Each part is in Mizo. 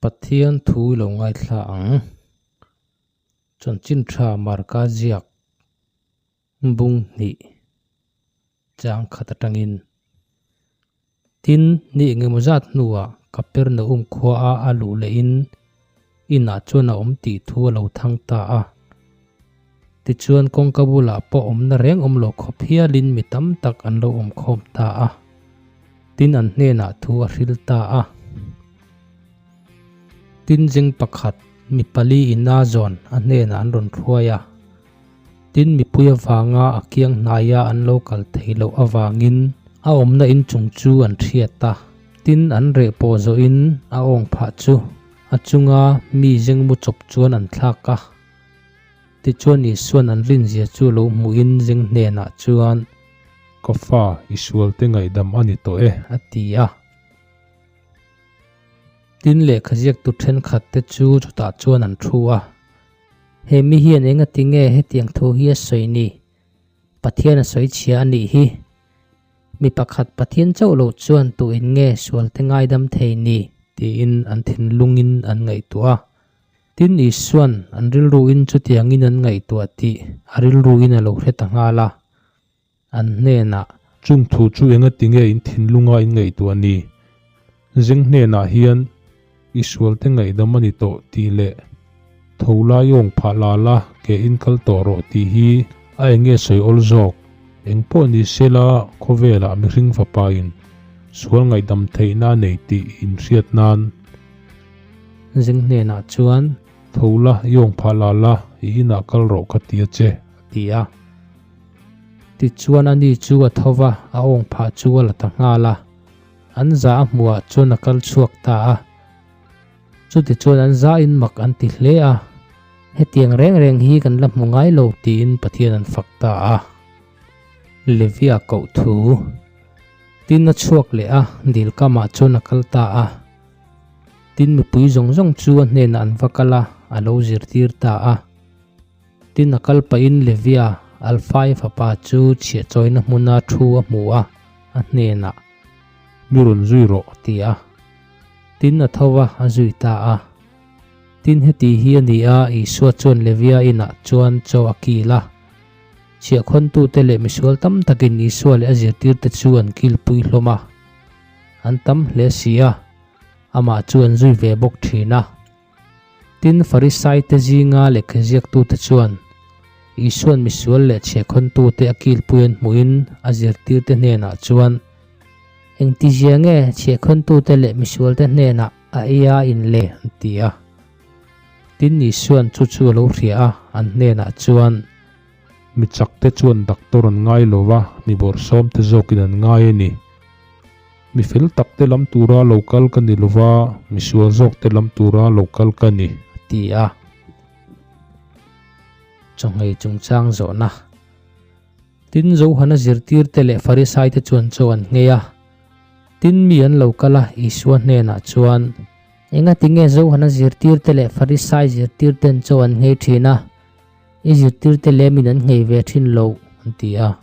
Pathian thu i lo ngaithla ang. Chanchin tha Marka ziak bung hnih chang khat atangin. Tin, ni engemaw zat hnuah Kapernaum khua a a luh lehin inah chuan a awm tih thu a lo thang ta a. Tichuan kawngka bulah pawh awmna reng awm lo khawp hialin mi tam tak an lo awm khawm ta a. Tin an hnenah thu a hril ta a. Tin zing pakhat mi pali ina zawn a hnenah an rawn hruai a. Tin mipui avanga a kiang hnaia an lo kal thei loh avangin a awmna inchung chu an hriat a. Tin an reh pawh zawhin a awng phah chu a chunga mi zengmu chawp chuan an thlak a. Tichuan Isuan an rinzia chu lo hmuhin zeng hnenah chuan. Ka fa, i sualte ngaihdam a ni tawh e. A ti a. Tin lehkha ziaktu thenkhat te chu chutah chuan an thu a. He mi hian enga tinge hetiang thu hi a sawi ni? Pathian a sawi chhia a nih hi. Mi pakhat Pathian chauh loh chuan tu in nge sual te ngaidam thei ni? Tiin an thinlungin an ngaihtuah a. Tin Isuan an rilruin chutiangin an ngaihtuah tih a rilruin a lo hre ta nghal a. An hnenah. Chung thu chu enga tinge in thinlunga in ngaihtuah ni? Zeng hnenah hian i sualte ngaihdam a ni tawh tih leh tho lai awng phah la la ke in kal tawh rawh tih hi a enge sawi awl zawk? Eng pawh ni sela khawvelah mihring fapa in sual ngaihdam theihna a nei tih in hriat nan. Zeng hnenah chuan. Tho la i awng phah la la i inah kal rawh ka ti a che. A ti a. Tichuan ani chu a tho va, a awng phah chu a la ta nghal a. An za a hmuhah chuan a kal chhuak ta a. Chutichuan an zain mak an ti hle a, Hetiang reng reng hi kan la hmu ngai lo tiin Pathian an fak ta a. Levia koh thu tin a chhuak leh a, dil kamah chuan a kal ta a. Tin mipui zawng zawng chu a hnenah an va kal a, a lo zirtir ta a. Tin a kal pahin Levia, Alfai fapa chu chhiahchawina hmuna thu a hmu a, a hnenah, Mi rawn zui rawh, a ti a. Tin a tho va, a zui ta a. Tin heti hi a ni a, Isua chuan Levia inah chuan chaw a kil a. Chhiahkhawntute leh misual tam takin Isua leh a zirtirte chu an kilpui hlawm a. An tam hle si a, amah chu an zui ve bawk thin a. Tin, Farisaite zinga lehkhaziaktute chuan Isua'n misual leh chhiahkhawntute a kilpui an hmuhin a zirtirte hnenah chuan, Engtizia nge chhiahkhawntute leh misualte hnenah a ei a in le? an ti a. Tin, Isua'n chu chu a lo hria a, an hnenah chuan, Mi chakte chuan doctor an ngai lo va, mi bawrhsawmte zawkin an ngai a ni. Mi fel tak te lam tura lo kal ka ni lova, mi sual zawk te lam tura lo kal ka ni. A ti a. Chawhmei chungchang zawhna. Tin, Johana zirtirte leh Farisaite chuan chaw an nghei a. Tin, mi an lo kal a, Isua hnenah chuan, Engati nge Johana zirtirte leh Farisai zirtirten chaw an nghei thin a, i zirtirte lemin an nghei ve thin loh? an ti a.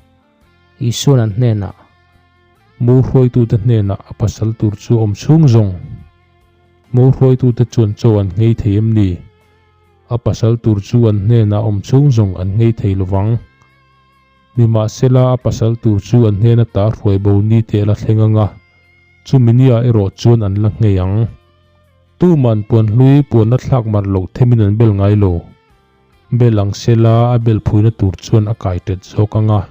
Isuan an hnenah. Mo hruaitute hnenah a pasal tur chu awm chhung zawng. Mo hruaitute chuan chaw an nghei thei em ni? A pasal tur chu an hnenah awm chhung zawng an nghei thei lovang. Nimahsela a pasal tur chu an hnena ta hruai bo ni te a la thleng ang a, chumi nia erawh chuan an la nghei ang. Tuman puan hlui puanna thlak mar loh themin an bel ngai lo. Bel ang sela a bel phuina tur chuan a kai tet zawk ang a,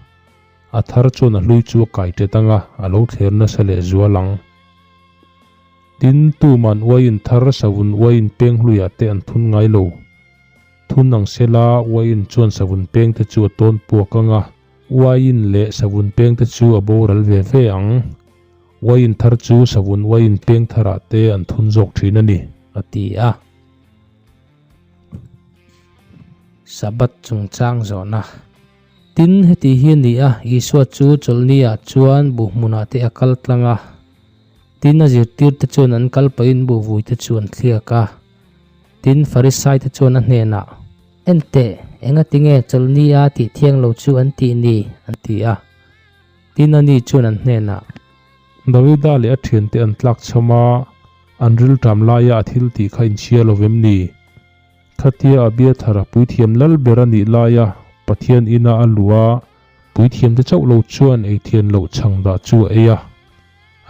a thar chuan a hlui chu a kai tet ang a, a lo thler nasa leh zual ang. Tin, tuman uaiin thar savun uaiin peng hluiah te an thun ngai lo. Thun ang sela uaiin chuan savun peng te chu a tawn puak ang a, uaiin leh savun peng te chu a boral ve ve ang. Uaiin thar chu savun uaiin peng tharah te an thun zawk thin a ni. A ti a. Sabbath chungchang zawhna. Tin, heti hi a ni a, Isua chu chawlhni-ah chuan buh hmunah te a kal tlang a. Tin, a zirtirte chuan an kal pahin buh vuite chu an thliak a. Tin, Farisaite chuan a hnenah, Enteh, engatinge chawlhni-a tih thiang lo chu an tih ni? an ti a. Tin, ani chuan an hnenah. Davida leh a thiante an tlak chham a. An rilṭam laia a thil tih kha inchhia lo vem ni? Khatia Abiathara puithiam lal ber a nih laia Pathian ina a luh a, puithiamte chauh lo chuan eithian loh chhang dah chu a ei a,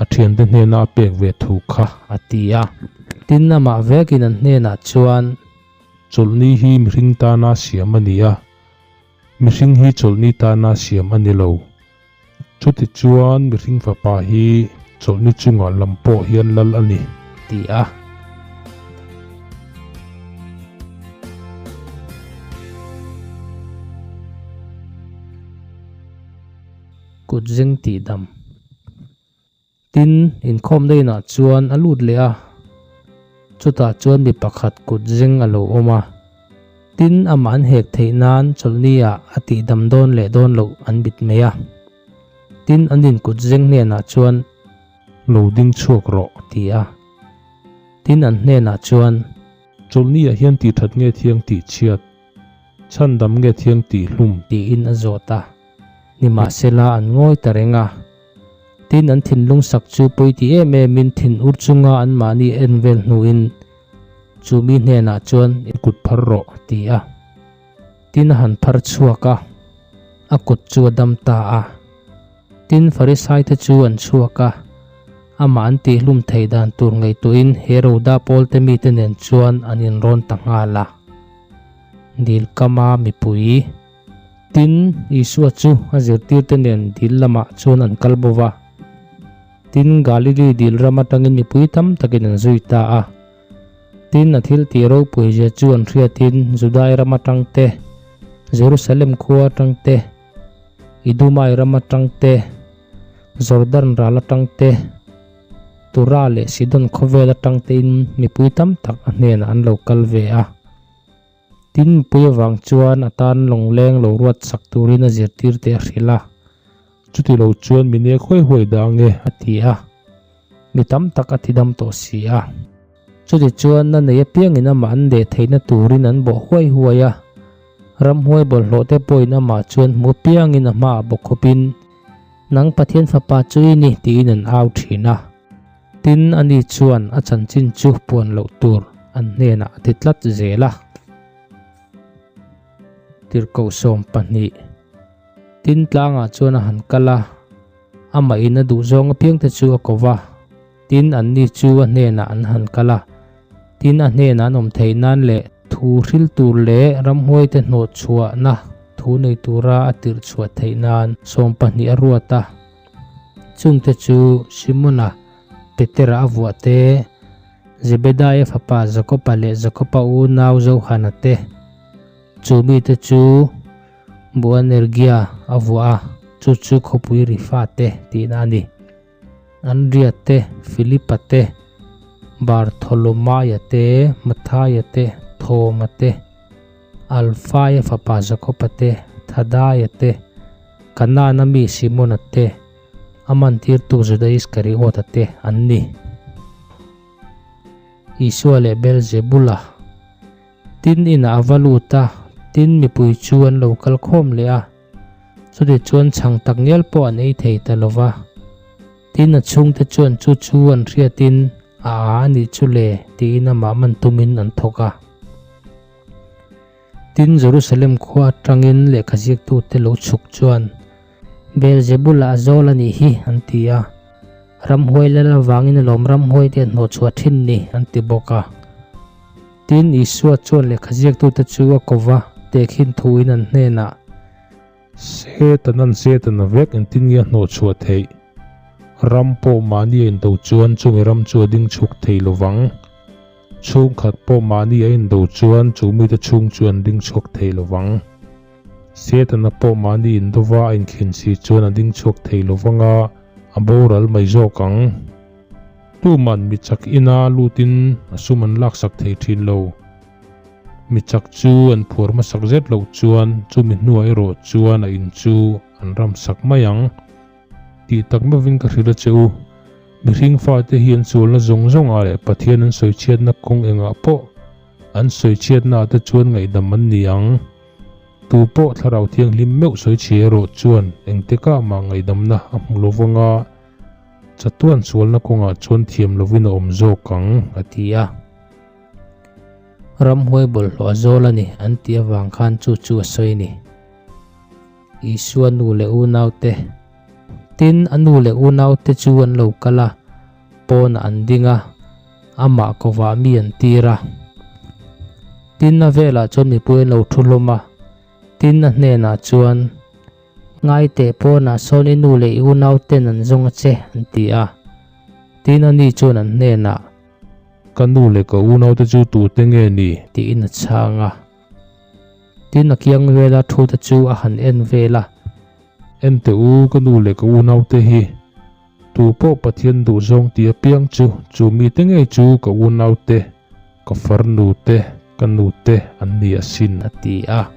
a thiante hnena a pek ve thu kha. A ti a. Tin, amah vekin an hnenah chuan. Chawlhni hi mihring tana siam a ni a, mihring hi chawlhni tana siam a ni lo. Chutichuan mihring fapa hi chawlhni chungah lam pawh hian lal a ni. Ti a. Kut zeng tihdam. Tin, inkhawmna inah chuan a lut leh a, chutah chuan mi pakhat kut zeng a lo awm a. Tin, amah an hek theih nan chawlhni ah a tihdam dawn leh dawn loh an bit mai a. Tin, an in kut zeng hnenah chuan. Lo ding chhuak rawh. A ti a. Tin, an hnenah chuan. Chawlhni ah hian tihthat nge thiang tih chhiat, chhandam nge thiang tih hlum? Tiin a zawt a. Nimahsela an ngawi ta reng a. Tin, an thinlung sak chu pawi ti em emin thin ur chunga anmahni en vel hnuin chu mi hnenah chuan, I kut phar rawh, a ti a. Tin, a han phar chhuak a, a kut chu a dam ta a. Tin, Farisaite chu an chhuak a, amah an tihhlum theih dan tur ngaihtuahin Heroda pawlte mite nen chuan an inrawn ta nghal a. Dil kama mipui. Tin, Isua chu a zirtirte nen dil lamah chuan an kal bo va. Tin, Galili dil ram atangin mipui tam takin an zui ta a. Tin, a thil tih ropui zia chu an hriatin Judai ram atang te, Jerusalem khua atang te, Idumai ram atang te, Jordan ral atang te, Tura leh Sidon khawvel atang tein mipui tam tak a hnenah an lo kal ve a. Tin, mipui avang chuan a tan lawngleng lo ruat sak turin a zirtirte a hrilh a. Chuti lo chuan mi nek huai huai dah ang e, a ti a. Mi tam tak a ti dam tawh si a. Chuti chuan na nei apiangin amah an deh theihna turin an bawh huai huai a. Ramhuai bawlhhlawh te pawhin amah chuan hmu apiangin a hmaah bawkhawpin, Nang Pathian fapa chu i ni, tiin an au thin a. Tin, ani chuan a chanchin chu puan loh tur an hnenah a ti tlat zel a. Tirhkoh 20. Tin, tlangah chuan a han kal a, amah in a duh zawng apiangte chu a ko va. Tin, anni chu a hnenah an han kal a. Tin, a hnenah an awm theih nan leh thu hril tur leh ramhuaite hnawh chhuahna thu nei tura a tirh chhuah theih nan 20 a ruat a. Chungte chu Simona, Petera a vuah te, Zebedaia fapa Jakoba leh Jakoba unau Johana te, chu mite chu Boanergia a vuah a, chu chu khawpui ri fate tihna a ni. Andria te, Filipa te, Bartholomaia te, Mathaia te, Thoma te, Alfaia fapa Jakoba te, Thadaia te, Kanaana mi Simona te, a mantirtu Juda Iskariota te an ni. Isua leh Beelzebula tin inah a va lut a, tin mipui chu an lo kal khawm leh a, chutichuan chhang tak ngial pawh an ei thei ta lo va. Tin a chhungte chuan chu chu an hriatin a a a nih chu le tiin amah man tumin an thawk a. Tin Jerusalem khua atangin lehkha ziaktute lo chhuk chuan Beelzebul-a a zawl a nih hi an ti a, ramhuai lal avangin alawm ramhuai te an hnawhchhuah thin ni an ti bawk a. Tin Isua chuan lehkha ziaktute chu a ko va, tehkhin thuin an hnenah. Satan an Satan a vek engtin nge a hnawhchhuah theih? Ram pawh mahni a indo chuan chumi ram chu a ding chhuk thei lovang. Chhungkhat pawh mahni a indo chuan chu mite chhung chu an ding chhuak thei lovang. Setana pawh mahni indova a inkhin si chuan a ding chhuak thei lovang a, a boral mai zawk ang. Tuman mi chak ina lutin a sum an laksak thei thin lo. Mi chak chu an phuar hmasak zet loh chuan chumi hnuah erawh chuan a in chu an ram sak mai ang. Tih tak meuhin ka hrilh a che u. Mihring fate hi an sualna zawng zawngah leh Pathian an sawichhiatna kawng engah pawh an sawichhiatnaah te chuan ngaihdam an ni ang. Tu pawh Thlarau Thianghlim meuh sawichhia erawh chuan engtikah mah ngaihdamna a hmu lo vang a. Chatuan sualna kawngah chuan thiam lovin a awm zawk ang, a ti a. Ramhuai bawlhhlawh a zawl a ni, an tih avang khan chu chu a sawi a ni. Isua nu leh unaute. Tin, a nu leh unaute chu an lo kal a, pawnah an ding a, amah kovah mi an tir a. Tin, a velah chuan mipui an lo thu hlawm a, tin, a hnenah chuan, Ngaiteh pawnah sawn i nu leh i unauten an zawng a che, an ti a. Tin, ani chuan an hnenah. Ka nu leh ka unaute chu tute nge ni? Tiin a chhang a. Tin, a kiang vela thute chu a han en vel a. En teh u, ka nu leh ka unaute hi. Tu pawh Pathian duhzawng tih apiang chu, chu mite ngei chu ka unaute, ka farnute, ka nute an ni asin. A ti a.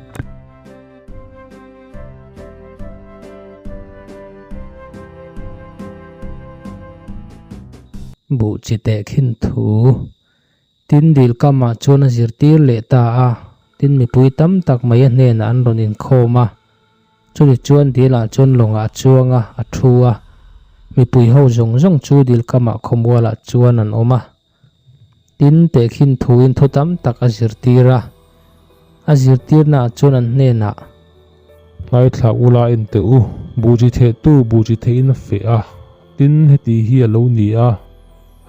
Buh chi tehkhin thu. Tin, dil kamah chuan a zirtir leh ta a, tin mipui tam tak mai a hnenah an rawn inkhawm a. Chumi chuan dilah chuan lawngah a chuang a, a thu a. Mipui ho zawng zawng chu dil kamah khawmualah chuan an awm a. Tin, tehkhin thuin thu tam tak a zirtir a. A zirtirnaah chuan an hnenah. Ngaithla ula en teh u, buhchi thehtu buhchi theihin a feh a, tin heti hi a lo ni a,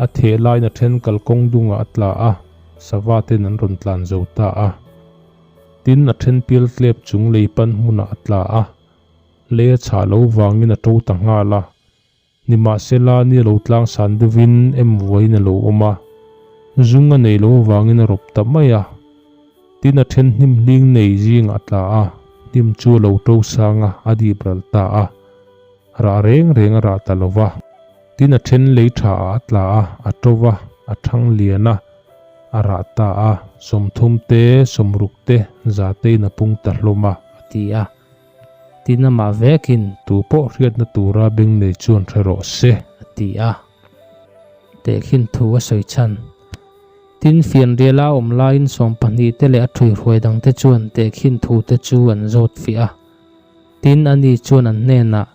a theh laiin a then kalkawng dungah a tla a, sava ten an rawn tlan zo ta a. Tin a then pial tlep chung lei pan hmunah a tla a, lei a chhah lo vangin a to ta nghal a, Nimahsela ni a lo tlang san deuhin em vuaiin a lo awm a, zung a nei lo avangin a rawp ta mai a. Tin a then hnim hling nei zingah a tla a, hnim chu a lo to sang a, a dip ral ta a. Rah reng reng a rah ta lo va. Tin a then lei tha ah a tla a, a to va, a thang lian a, a rah ta a, 30 te, 60 te, za tein a pung ta hlawm a. A ti a. Tin amah vekin. Tu pawh hriatna tura beng nei chuan hre rawh se. A ti a. Tehkhin thu a sawi chhan. Tin fianriala awm laiin 12 te leh a ṭhuihruai dangte chuan tehkhin thu te chu an zawt fiah a. Tin ani chuan an hnenah.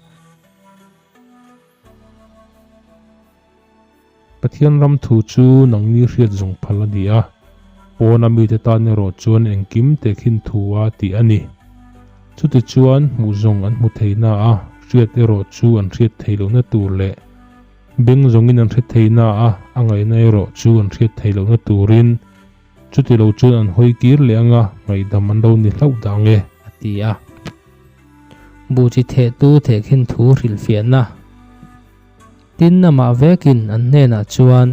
Pathian ram thu chu nangni hriat zawng phal a ni a, pawna mite tan erawh chuan engkim tehkhin thu a tih a ni. Chutichuan hmuh zawng an hmu thei na a, hriat erawh chu an hriat thei lohna tur leh beng zawngin an hre thei na a, a ngaihna erawh chu an hriat thei lohna turin chuti lo chuan an hawi kir leh anga ngaihdam an lo ni hlauh dah ang e. A ti a. Buhchi thehtu tehkhin thu hrilhfiahna. Tin, amah vekin an hnenah chuan.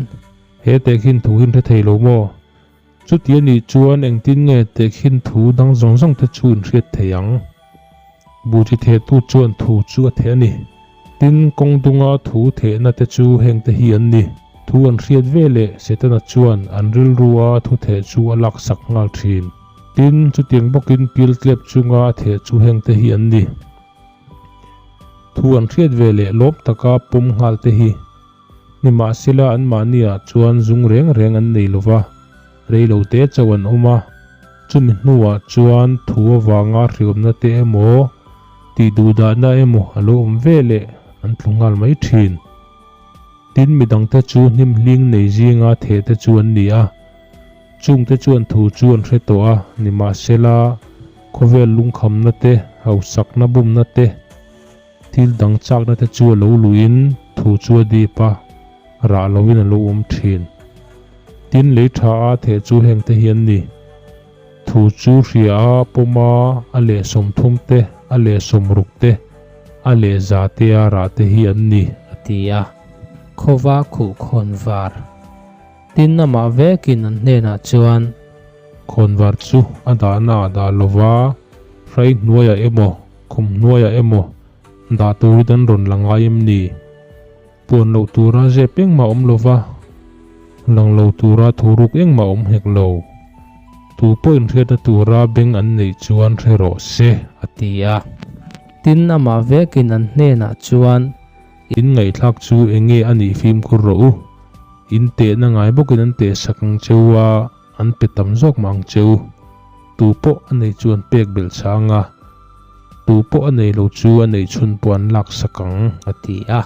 He tehkhin thu hi in hre thei lo maw? Chuti a nih chuan engtin nge tehkhin thu dang zawng zawng te chu in hriat thei ang? Buhchi thehtu chuan thu chu a theh a ni. Tin, kawng dunga thu thehna te chu heng te hi an ni. Thu an hriat ve leh Setana chuan an rilrua thu theh chu a laksak nghal thin. Tin, chutiang bawkin pil tlep chunga a theh chu heng te hi an ni. Thu an hriat ve leh lawm taka pawm nghal te hi nimahsela anmahniah chuan zung reng reng an nei lo va, rei lo te chauh an awm a, chumi hnuah chuan thu avanga hriawmna te emaw tih duhdahna emaw a lo awm ve leh an tlu nghal mai thin. Tin midangte chu hnim hling nei zinga theh te chu an ni a. Chungte chuan thu chu an hre tawh a, nimahsela khawvel lungkhamna te, hausakna bumna te, thil dang chakna te chu a lo luhin thu chu a dip a, rah loin a lo awm thin. Tin, lei tha a theh chu hengte hi an ni. Thu chu hria a, pawm a, a leh 30 te, a leh 60 te, a leh za te a rah te hi an ni. A ti a, khawva khuh khawn var. Tin, amah vekin an hnenah chuan. Khawnvar chu a dahna ah dah lova, hrai hnuaiah emaw, khum hnuaiah emaw dah turin an rawn la ngai em ni? Puan loh tura zep engmah awm lova, lang lo tura thuruk engmah awm hek lo. Tu pawhin hriatna tura beng an neih chuan hre rawh se. A ti a. Tin, amah vekin an hnenah chuan. In ngaihthlak chu enge a nih fimkhur rawh u. In tehna ngai bawkin an teh sak ang che u a, an pe tam zawk mah ang che u. Tu pawh a nei chu an pek belh chang a, tu pawh a nei lo chu a neih chhun pawh an lak sak ang, a ti a.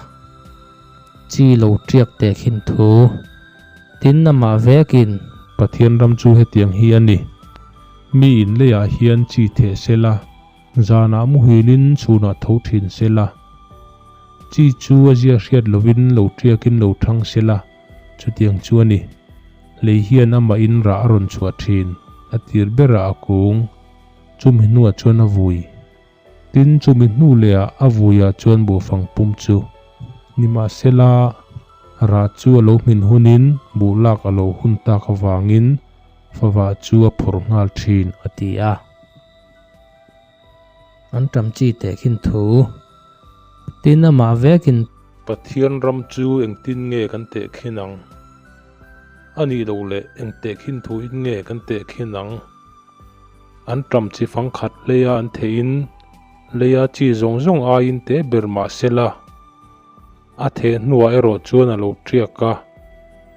chi lo tiak tehkhin thu. Tin, amah vekin. Pathian ram chu hetiang hi a ni. Mi in leiah hian chi theh se la, zanah muhilin chhunah tho thin se la. Chi chu a zia hriat lovin lo tiakin lo thang se la, chutiang chu a ni. Lei hian amahin rah a rawn chhuah thin, a tir berah a kung, chumi hnuah chuan a vui. Tin, chumi hnu lehah a vuiah chuan buhfang pum chu nimahsela rah chu a lo hmin hunin buh lak a lo hun tak avangin favah chu a phawrh nghal thin, a ti a. An ṭam chi tehkhin thu. Tin, amah vekin. Pathian ram chu engtin nge kan tehkhin ang? A nih loh leh eng tehkhin thuin nge kan tehkhin ang? An ṭam chi fang khat leia an theihin leia chi zawng zawng aiin te ber mah se la, a theh hnuah erawh chuan a lo ṭiak a,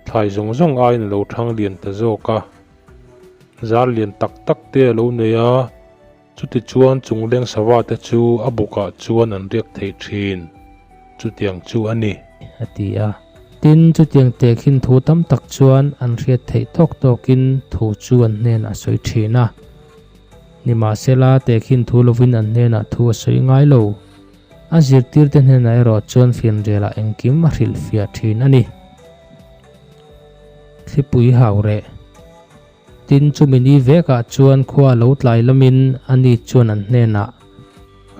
thlai zawng zawng aiin a lo ṭhang lian ta zawk a. Zar lian tak tak te a lo nei a, chutichuan chungleng sava te chu a bukah chuan an riak thei ṭhin. Chutiang chu a ni. A ti a. Tin, chutiang tehkhin thu tam tak chuan an hriat theih tawk tawkin thu chu an hnenah a sawi thin a. Nimahsela, tehkhin thu lovin an hnenah thu a sawi ngai lo. A zirtirte hnenah erawh chuan fianrialah engkim a hrilhfiah thin a ni. Thlipui hau reh. Tin, chumi ni vekah chuan khua lo tlai lamin ani chuan an hnenah.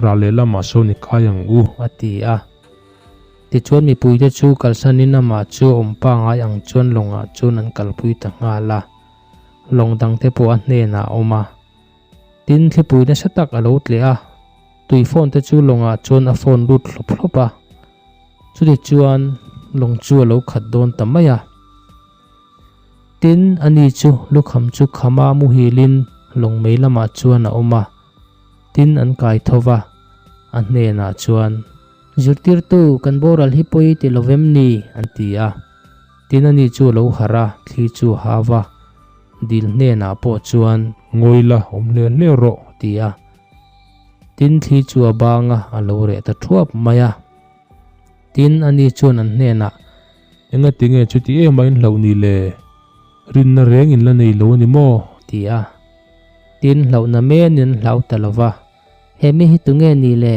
Rah leh lamah sawn i kai ang u. A ti a. Tichuan mipuite chu kalsanin amah chu a awm pangai ang chuan lawngah chuan an kalpui ta nghal a. Lawng dangte pawh a hnenah a awm a. Tin, thlipui nasa tak a lo tleh a, tui phone te chu lawngah chuan a phone lut hlawp hlawp a. Chutichuan lawng chu a lo khat dawn ta mai a. Tin, ani chu lukham chu khama muhilin lawng mei lamah chuan a awm a, tin an kai tho va, a hnenah chuan, Zirtirtu, kan boral hi pawi ti lo vem ni? an ti a. Tin, ani chu a lo harh a, thli chu a hau va, dil hnenah pawh chuan, Ngawi la, awm hle hle rawh, a ti a. Tin, thli chu a bang a, a lo reh ta thuap mai a. Tin, ani chuan an hnenah, Engati nge chuti em a in hlauh ni le? Rinna reng in la nei lo a ni maw? Ti a. Tin, hlauhna men in hlau ta lo va. He mi hi tunge ni le?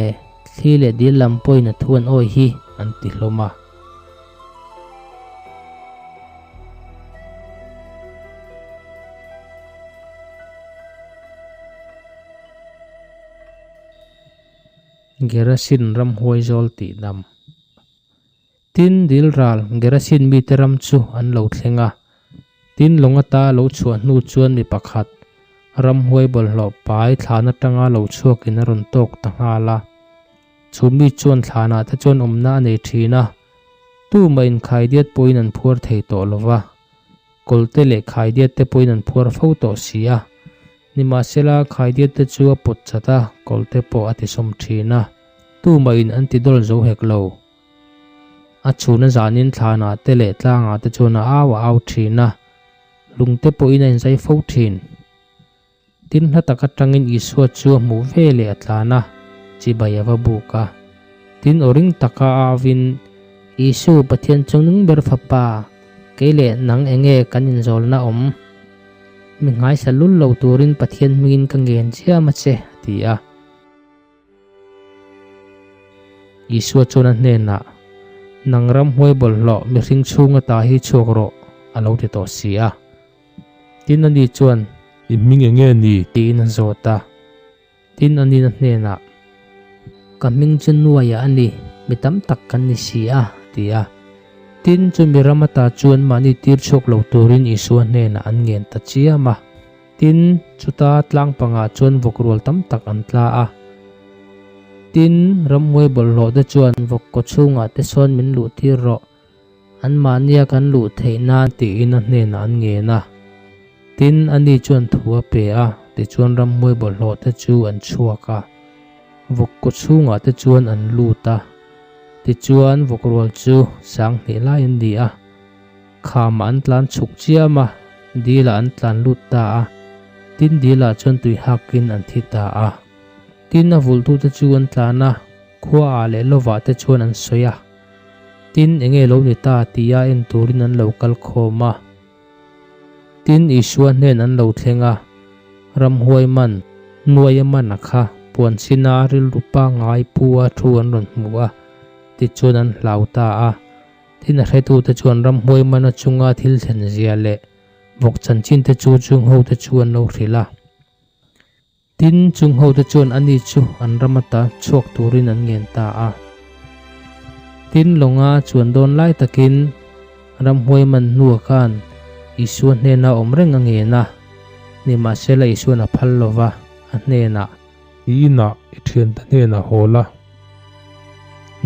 Thli leh dil lam pawhin a thu an awi hi, an ti hlawm a. Gerasin ramhuai zawl tih dam. Tin, dil ral Gerasin mite ram chu an lo thleng a. Tin, lawng ata lo chhuah hnu chuan mi pakhat, ramhuai bawlhhlawh pai thlan atanga lo chhuakin a rawn tawk ta nghal a. Chu mi chuan thlanah te chuan awmna a nei thin a, tumah inkhaidiat pawhin an phuar thei tawh lo va, kawlte leh khaidiat te pawhin an phuar fo tawh si a. Nimahsela, khaidiat te chu a pawt chat a, kawlte pawh a tisawm thin a, tumahin an ti dawl zo hek lo. A chhuna zanin thlanah te leh tlangah te chuan a au a au thin a, lungte pawhin a inzai fo thin. Tin, hla tak atangin Isua chu a hmuh ve leh a tlan a, chibai a va buk a. Tin, aw ring taka a auvin, Isu, Pathian chungnung ber Fapa, kei leh nang enge kan inzawlna awm? Mi nghaisa lul lo turin Pathian hmingin ka ngen chiam a che, a ti a. Isua chuan a hnenah, Nang ramhuai bawlhhlawh mihring chhunga ta hi chhuak rawh, a lo ti tawh si a. Tin ani chuan, I hming eng nge ni? Tiin a zawt a. Tin anin a hnenah, Ka hming chu Nuaia a ni, mi tam tak kan ni si a, a ti a. Tin, chumi ram ata chuan mahni tir chhuak lo turin Isua hnenah an ngen ta chiam a. Tin, chuta tlang pangah chuan vawk rual tam tak an tla a. Tin, ramhuai bawlhhlawh te chuan vawk kaw chhungah te sawn min luh tir rawh, anmahnia kan luh theih nan tiin a hnenah an ngen a. Tin, ani chuan thu a pe a, tichuan ramhuai bawlhhlawh te chu an chhuak a. Vawk kaw chhungah te chuan an lut a. Tichuan, vawk rual chu 2000 lai an ni a. Khamah an tlan chhuk chiam a, dilah an tlan lut ta a, tin dilah chuan tui hakin an thi ta a. Tin a vulhtute chu an tlan a, khua ah leh lovah te chuan an sawi a. Tin, enge lo ni ta tia en turin an lo kal khawm a. Tin, Isua hnen an lo thleng a, ramhuai man, nuaia man a kha, puan sina rilru pangngai pu a thu an rawn hmu a, tichuan an hlau ta a. Tin, a hretute chuan ramhuai mana chunga thil thlen zia leh vawk chanchin te chu chung hote chu an lo hrilh a. Tin, chung hote chuan ani chu an ram ata chhuak turin an ngen ta a. Tin, lawnga chuan dawn lai takin ramhuai man hnua khan Isua hnena awm reng a ngen a, nimahsela Isuan a phal lo va, a hnenah. I inah i thiante hnenah haw la,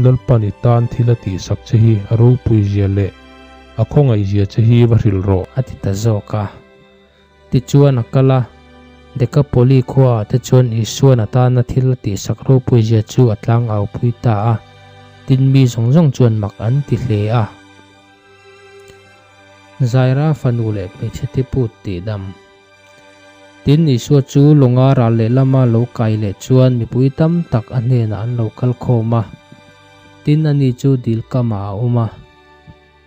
Lalpan i tan thil a tihsak che hi a ropui zia leh a khawngaih zia che hi va hrilh rawh. A ti ta zawk a. Tichuan a kal a, Dekapoli khuaah te chuan Isuan a tana thil a tihsak ropui zia chu a tlang au pui ta a, tin mi zawng zawng chuan mak an ti hle a. Zaira fanu leh hmeichhe tiput tihdam. Tin, Isua chu lawnga ral lehlama lo kai leh chuan mipui tam tak a hnenah an lo kal khawm a. Tin, ani chu dil kamah a awm a.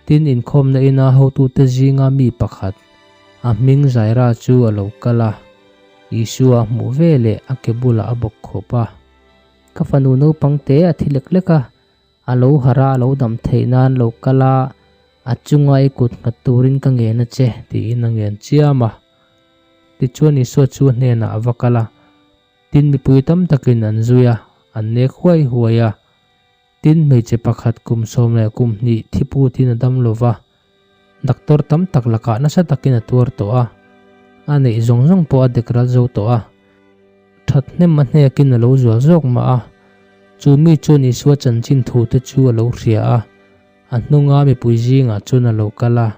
Tin, inkhawmna ina hotute zinga mi pakhat, a hming Zaira chu a lo kal a. Isua a hmuh ve leh a ke bulah a bawk khawp a. Ka fanu naupang te a thi lek lek a, A lo harh a, a lo dam theih nan lo kal a, a chunga i kut nghat turin ka ngen a che, tiin a ngen chiam a. Tichuan Isua chu a hnenah a va kal a, tin mipui tam takin an zui a, an nek huai huai a. Tin hmeichhe pakhat kum 12 thi putin a dam lo va, doctor tam tak lakah nasa takin a tuar tawh a, a neih zawng zawng pawh a dek ral zo tawh a. Thathnem a hnekin a lo zual zawk mah a, chu mi chuan Isua chanchin thute chu a lo hria a, a hnunga mipui zingah chuan a lo kal a,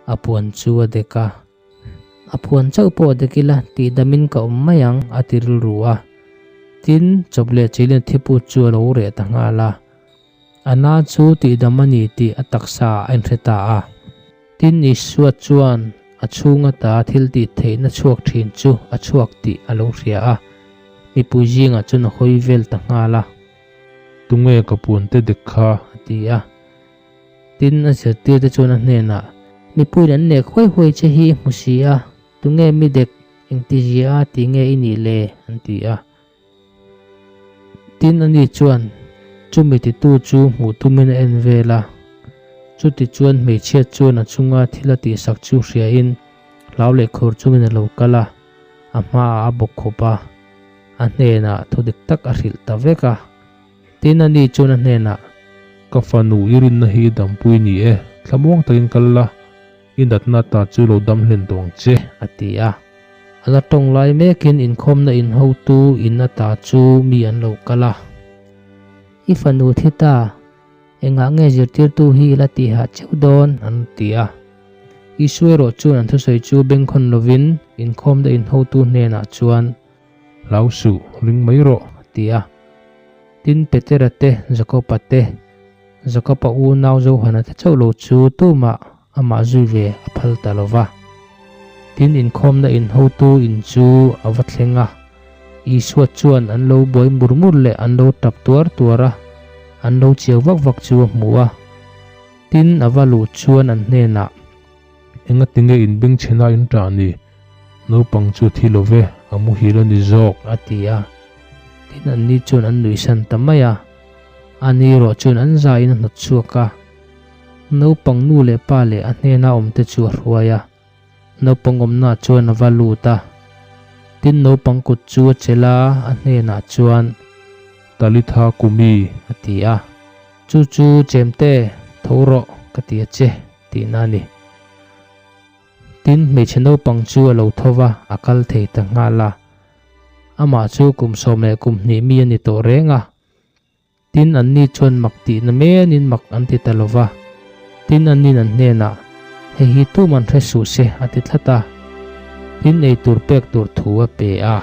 a puan chu a dek a. A puan chauh pawh a dek ila tihdamin ka awm mai ang, a ti rilru a. Tin, chawp leh chilin thiput chu a lo reh ta nghal a. A na chu tihdam a ni tih a taksa a inhre ta a. Tin, Isua chuan a chhung ata thil tih theihna chhuak thin chu a chhuak tih a lo hria a, mipui zingah chuan a hawi vel ta nghal a. Tunge ka puante dek kha? A ti a. Tin, a zirtirte chuan a hnenah, Mipuiin an nek huai huai che hi i hmu si a, tunge mi dek engtizia a ti nge i nih le? an ti a. Tin ani chuan chumi titu chu hmuh tumin a en vel a, chuti chuan hmeichhia chuan a chunga thil a tihsak chu hriain hlau leh khur chungin a lo kal a, a hmaah a bawk khawp a, a hnenah thu dik tak a hrilh ta vek a. Tin ani chuan a hnenah. Ka fanu i rinna hi dampui ni e, thlamuang takin kal la, I natna ta chu lo dam hlen tawh ang che. A ti a. A la tawng lai mekin inkhawmna inhotu in ata chu mi an lo kal a. I fanu thi ta, engah nge zirtirtu hi i la tihah cheu dawn? An ti a. Isua erawh chuan an thusawi chu bengkhawn lovin inkhawmna inhotu hnenah chuan. Hlau suh, ring mai rawh. A ti a. Tin, Petera te, Jakoba te, Jakoba unau Johana te chauh lo chu tumah amah zui ve a phal ta lo va. Tin, inkhawmna inhotu in chu a va thleng a. Isua chuan an lo buai mur mur leh an lo tap tuar tuar a, an lo chiau vak vak chu a hmu a. Tin, a va luh chuan an hnenah. Engatinge in bengchhena in ṭah ni? Naupang chu thi lo ve, a muhil a ni zawk. A ti a. Tin, anni chuan an nuihsan ta mai a. Ani erawh chuan an zaiin a hnawt chhuak a. Naupang nu leh pa leh a hnena awmte chu a hruai a. Naupang awmnaah chuan a va lut a. Tin, naupang kut chu a chelh a, a hnenah chuan. Talitha kumi. A ti a. Chu chu chemte, tho rawh, ka ti a che. Tihna a ni. Tin, hmeichhe naupang chu a lo tho va, a kal thei ta nghal a. Amah chu kum 12 mi a ni tawh reng a. Tin, anni chuan mak tihna menin mak an ti ta lo va. Tin, annin an hnenah, Hei hi tum an hre suh se, a ti tlat a. Tin, eitur pek tur thu a pe a.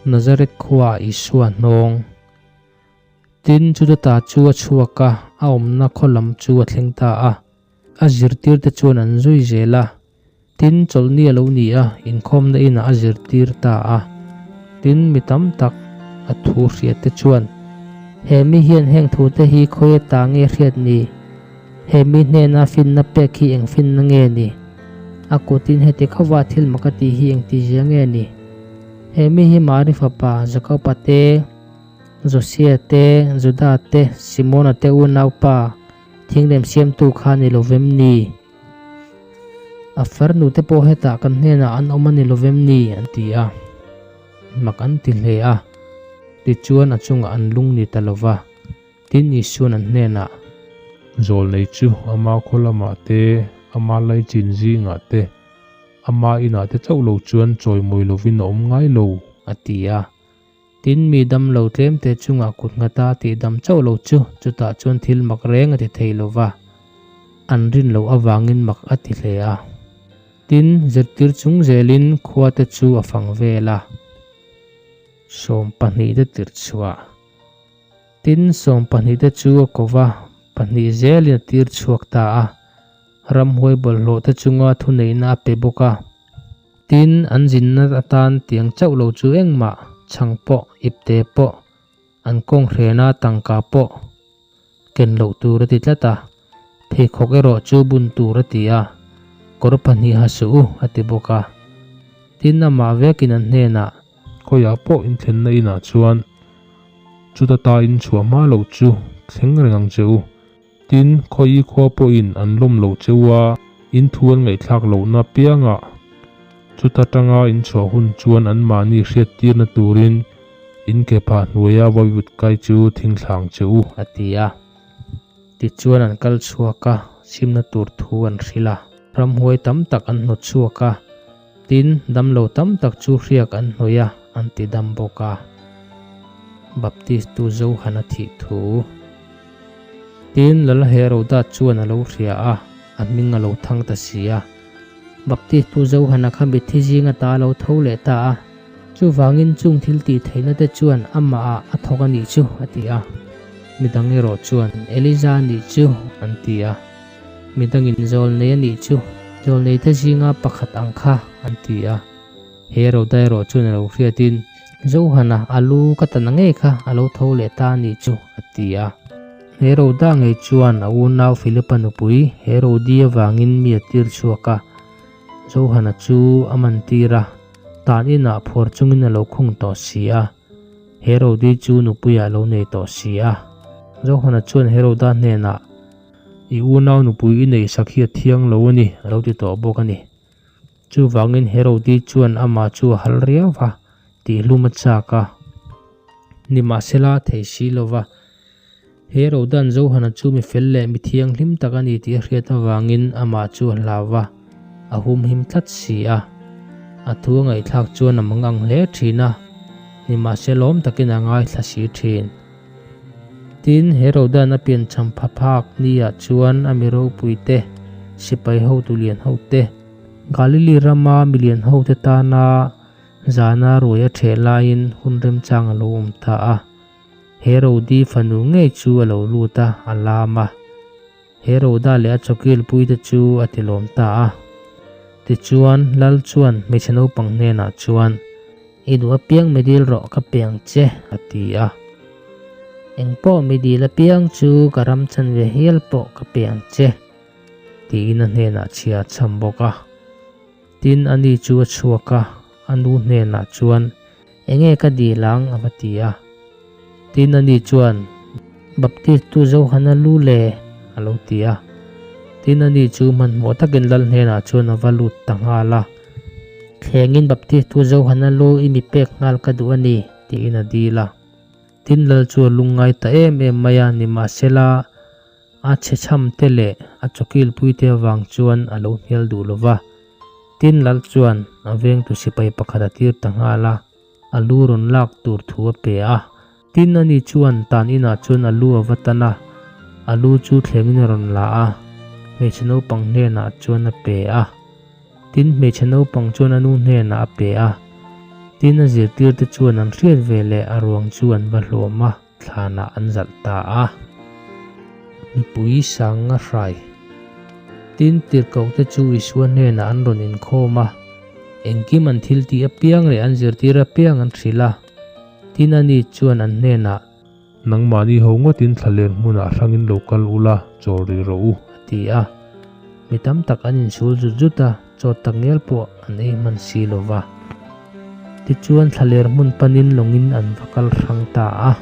Nazareth khuaah Isua hnawng. Tin, chutata chu a chhuak a, a awmna khaw lam chu a thleng ta a. A zirtirte chuan an zui zel a. Tin, chawlhni a lo ni a, inkhawmna inah a zirtir ta a. Tin, mi tam tak a thu hriatte chuan, He mi hian heng thute hi khawi ata nge hriat ni? He mi hnena finna pek hi eng finna nge ni? A kutin heti khauva thil mak a tih hi engtizia nge ni? He mi hi Mari fapa Jakoba te, Josia te, Juda te, Simona te unaupa thingrem siamtu kha ni lo vem ni? A farnu te pawh hetah kan hnenah an awm a ni lo vem ni? an ti a. Mak an ti hle a. Tichuan a chungah an lung ni ta lo va. Tin Isuan an hnenah. Zawlnei chu ama khaw lamah te, ama laichin zingah te, ama inah te chauh lo chuan chawimawi lovin a awm ngai lo. A ti a. Tin mi damlo tlemte chungah kut nghata tih dam chauh lo chu chutah chuan thil mak reng a ti thei lo va, an rin loh avangin mak a ti hle a. Tin, zirtir chung zelin khuate chu a fang vel a. 12 te tirh chhuah. Tin, 12 te chu a ko va, pahnih zelin a tir chhuak ta a. Ramhuai bawlhhlawh te chunga thuneihna a pe bawk a. Tin, an zinna atan tiang chauh lo chu engmah, chhang pawh, ipte pawh, an kawng hrena tangka pawh ken loh tur a ti tlat a. Pheikhawk erawh chu bun tur a ti a, kawr pahnih ha suh u a ti bawk a. Tin, amah vekin an hnenah. Khawiah pawh inthlenna inah chuan chuta ta in chhuah hma loh chu thleng reng ang che u. Tin, khawi khua pawhin an lawm loh che u a, in thu an ngaihthlak lohna piangah chuta tanga in chhuah hun chuan anmahni hriattirna turin in ke phah hnuaia vawivut kai chu thingthlang che u. A ti a. Tichuan an kal chhuak a, chhimna tur thu an hrilh a. Ramhuai tam tak an hnawt chhuak a, tin, damlo tam tak chu hriak an hnawih a, an ti dam bawk a. Baptistu Johana thih thu. Tin, Lal Heroda chuan a lo hria a, a hming a lo thang ta si a. Baptistu Johana kha mitthi zinga ta a lo tho leh ta a, chuvangin chung thil tih theihna te chuan amahah a thawk a nih chu, a ti a. Midang erawh chuan, Elija a nih chu, an ti a. Midangin Zawlnei a nih chu, Zawlnei te zinga pakhat ang kha, an ti a. Heroda erawh chuan a lo hriatin, Johana, a lu ka tana ngei kha a lo tho leh ta a nih chu, a ti a. Heroda ngei chuan a unau Philipa nupui Herodi avangin mi a tir chhuak a, Johana chu a man tir a, tan inah phuar chungin a lo khung tawh si a. Herodi chu nupuiah a lo nei tawh si a. Johana chuan Heroda hnenah, I unau nupui i neih sak hi a thiang lo a ni, a lo ti tawh bawk a ni. Chuvangin Herodi chuan amah chu a hal riau va, tihhlum a chak a. Nimahsela a thei si lo va, Heroda'n Johana chu mi fel leh mi thianghlim tak a ni tih a hriat avangin amah chu a hlau va, a humhim tlat si a. A thu a ngaihthlak chuan a mangang hle thin a, nimahse lawm takin a ngaithla si thin. Tin, Heroda'n a piancham pha phak niah chuan a mi ropuite, sipai hotu lian hote, Galili rama milian hote tana zana ruai a ṭheh laiin hun remchang a lo awm ta a. Herodi fanu ngei chu a lo lut a, a lam a. Heroda leh a chawkilpuite chu a tilawm ta a. Tichuan, Lal chuan hmeichhe naupang hnenah chuan, I duh apiang mi dil rawh ka pe ang che, a ti a. Engpawh mi dil apiang chu ka ram chanve hial pawh ka pe ang che, tiin a hnenah chhia a chham bawk a. Tin, ani chu a chhuak a, a nu hnenah chuan, Enge ka dil ang? a va ti a. Tin, ani chuan, Baptistu Johana lu le? a lo ti a. Tin, ani chu hmanhmawh takin lal hnenah chuan a va lut ta nghal a. Thlengin Baptistu Johana lu i mi pek nghal ka duh a ni, tiin a dil a. Tin, lal chu a lungngai ta em em mai a, nimahsela, A chhechham te leh a chawkilpui te avang chuan a lo hnial duh lo va. Tin Lal chuan a vengtu sipai pakhat a tir ta nghal a, a lu rawn lak tur thu a pe a. Tin ani chuan tan inah chuan a lu a va tan a, a lu chu thlengin a rawn la a, hmeichhe naupang hnenah chuan a pe a. Tin hmeichhe naupang chuan a nu hnenah a pe a. Tin a zirtirte chuan an hriat ve leh a ruang chu an va hlawm a. Thlanah an zalh ta a. Mipui sanga hrai. Tin, tirhkohte chu Isua hnenah an rawn inkhawm a, engkim an thil tih apiang leh an zirtir apiang an hrilh a. Tin, ani chuan an hnenah. Nangmahni ho ngawtin thlaler hmunah hrangin lo kal ula, chawl rih rawh u. A ti a. Mi tam tak an insul zut zut a, chaw tak ngial pawh an ei hman si lo va. Tichuan thlaler hmun panin lawngin an va kal hrang ta a.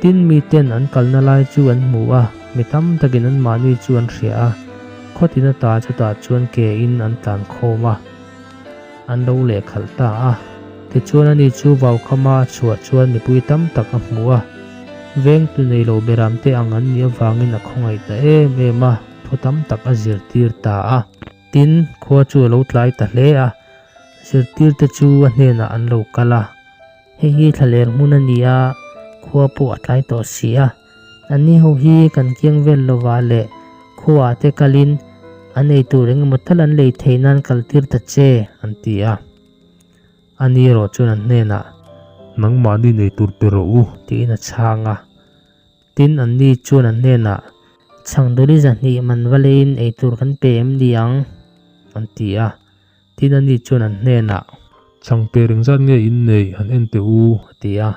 Tin, miten an kalna lai chu an hmu a, mi tam takin anmahni chu an hria a, khawtin ata chutah chuan ke in an tlan khawm a, an lo lehkhalh ta a. Tichuan ani chu vaukhama a chhuah chuan mipui tam tak a hmu a, vengtu nei lo beramte ang an nih avangin a khawngaih ta em em a, thu tam tak a zirtir ta a. Tin, khua chu a lo tlai ta hle a, zirtirte chu a hnenah an lo kal a. Hei hi thlaler hmun a ni a, khua pawh a tlai tawh si a. Anni ho hi kan kiang vel lovah leh khuaah te kalin an ei tur eng emaw tal an lei theih nan kal tir ta che, an ti a. Ani erawh chuan an hnenah, Nangmahni nei tur pe rawh u, tiin a chhang a. Tin, anni chuan an hnenah, Chhangdawli zahnih man va leiin ei tur kan pe em ni ang? an ti a. Tin, anni chuan an hnenah. Chhang pe reng zat nge in nei, han en teh u? a ti a.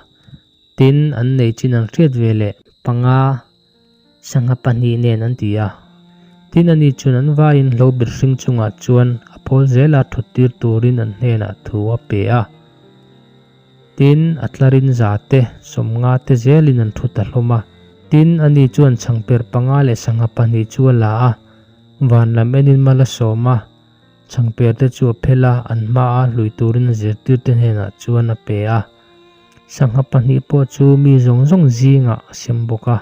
Tin, an nei chin an hriat ve leh panga sangha pahnih nen an ti a. Tin, ani chuan an vaiin hlobir hring chungah chuan a pawl zela thut tir turin an hnenah thu a pe a. Tin, a tlarin za te, sawmnga te zelin an thu ta hlawm a. Tin, ani chuan chhangper panga leh sangha pahnih chu a la a, van lam enin mal a sawm a. Chhangper te chu a phel a, an hmaa hlui turin a zirtirte hnenah chuan a pe a. Sangha pahnih pawh chu mi zawng zawng zingah a sem bawk a.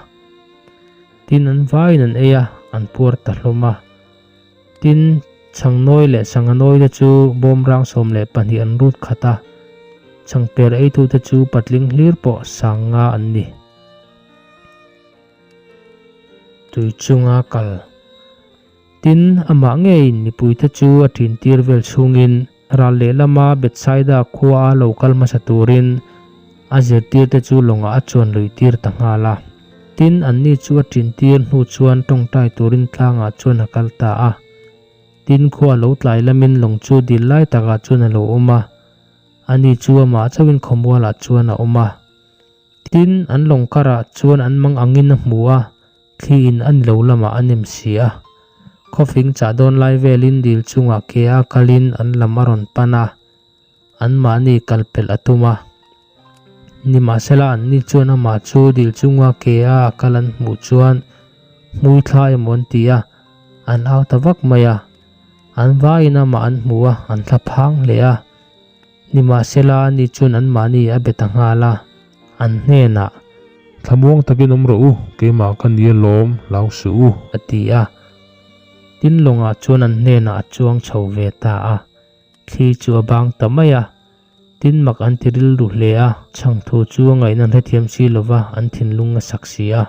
Tin, an vaiin an ei a, an puar ta hlawm a. Tin, chhangnawi leh sangha nawi te chu bawmrang 12 an rut khat a, chhangper eitute chu patling hlir pawh sang nga an ni. Tui chunga kal. Tin, amah ngeiin mipuite chu a ṭintir vel chhungin ral lehlama Bethsaida khua a lo kal hmasa turin a zirtirte chu lawngah a chuan luihtir ta nghal a. Tin, anni chu a ṭintir hnu chuan tawngtai turin tlangah chuan a kal ta a. Tin, khua lo tlai lamin lawng chu dil lai takah chuan a lo awm a, ani chu amah chauhin khawmualah chuan a awm a. Tin, an lawng karah chuan an mang angin a hmu a, thliin a ni lo lamah a nem si a. Khawfing chah dawn lai velin dil chungah ke a kalin an lam a rawn pan a, anmahni kal pelh a tum a. Nimahsela anni chuan amah chu dil chunga ke a a kal an hmuh chuan hmui thla emaw an ti a, an au ta vak mai a. An vaiin amah an hmu a, an thla phang hle a. Nimahsela ani chuan anmahni a be ta nghal a, an hnenah. Thlamuang takin awm rawh u, keimah ka ni alawm, hlau suh u. A ti a. Tin lawngah chuan an hnenah a chuang chho ve ta a, thli chu a bang ta mai a. Tin mak an ti rilru hle a, chhangthu chu a ngaihna hrethiam si lova an thinlung a sak si a.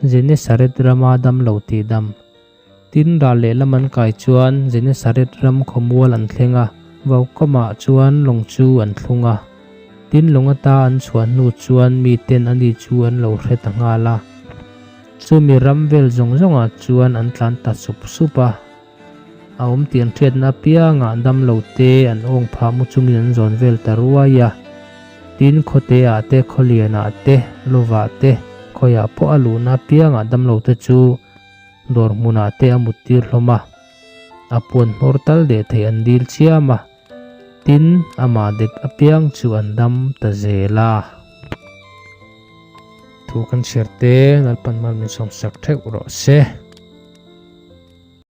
Genesaret rama damlo tihdam. Tin, ral lehlam an kai chuan Genesaret ram khawmual an thleng a, vaukamah chuan lawng chu an thlung a. Tin, lawng ata an chhuah hnu chuan miten ani chu an lo hre ta nghal a. Chumi ram vel zawng zawngah chuan an tlan ta sup sup a. A awm tih an hriatna apiangah damlo te an awng phah mu chungin an zawn vel ta ruai a. Tin, khawteah te, khawlianah te, lovah te, khawiah pawh a luhna apiangah damlo te chu Dawr hmunah te a mut tir hlawm a, a puan hmawr tal deh theih an dil chiam a, tin amah dek apiang chu an dam ta zel a. Thu kan chhiar te Lalpan mal min sawmsak theuh rawh se.